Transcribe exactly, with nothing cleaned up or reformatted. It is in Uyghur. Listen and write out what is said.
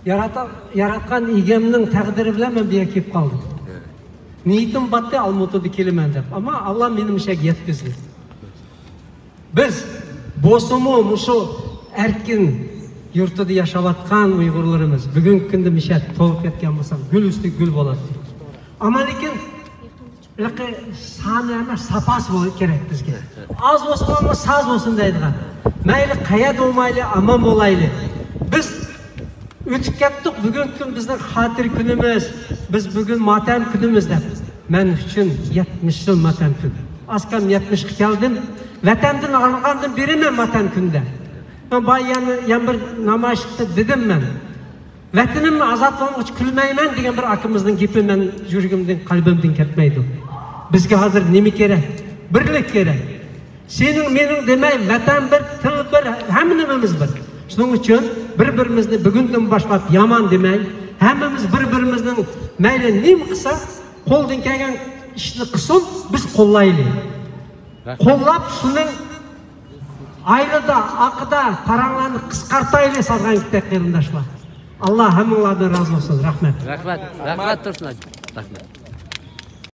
يارات-، ياراتقان ئىگەمنىڭ تەقدىرى بىلەن مەن بۇ يەرگە كېلىپ قالدىم. نىيىتىم باتتى، ئالمۇتىدا كېلىمەن دەپ. ئەمما ئاللا مېنى مۇشۇ يەرگە يەتكۈزدى. بىز بولسىمۇ مۇشۇ ئەركىن يۇرتىدا ياشاۋاتقان ئۇيغۇرلىرىمىز بۈگۈنكى كۈندە مىشەت تولۇپ كەتكەن بولسا، گۈل ئۈستى گۈل بولاتتى. ئەمما لېكىن ھېلىقى سانى ئەمەس، ساپاسى بول-، كېرەك بىزگە. ئاز بولسۇن، ئەمما ساز بولسۇن دەيدىغان. مەيلى قەيەردە بولمايلى، ئامان بولايلى. بىز ئۆتۈپ كەتتۇق، بۈگۈنكى كۈن بىزنىڭ خاتىرە كۈنىمىز، بىز بۈگۈن ماتەم كۈنىمىز دەپ. مەن ئۈچۈن يەتمىش يىل ماتەم كۈن. ئاز كەم يەتمىشكە كەلدىم. ۋەتەندىن ئايرىلغاندىن بېرى مەن ماتەم كۈندە. مەن بايا يەنە، يەنە بىر نامايىشلىقتا دېدىم مەن. ۋەتىنىمنى ئازاد قىلغۇچە كۈلمەيمەن دېگەن بىر ئاكىمىزنىڭ گېپى مەن يۈرىكىمدىن، قەلبىمدىن كەتمەيدۇ. بىزگە ھازىر نېمە كېرەك؟ بىرلىك كېرەك. سېنىڭ، مېنىڭ دېمەي، ۋەتەن بىر، تىل بىر، ھەممە نېمىمىز بىر. شۇنىڭ ئۈچۈن بىر-بىرىمىزنى بۈگۈندىن باشلاپ يامان دېمەي، ھەممىمىز بىر-بىرىمىزنىڭ مەيلى نېمە قىلسا، قولدىن كەلگەن ئىشنى قىلسۇن، بىز قوللايلى. قوللاپ، شۇنىڭ ئايلىدا، ئاقىدا پاراڭلارنى قىسقارتايلى، سالغان كېتەك قېرىنداشلار. ئاللا ھەممىڭلاردىن رازى بولسۇن. رەھمەت. رەھمەت، رەھمەت تۇرسۇن ھاجى. رەھمەت.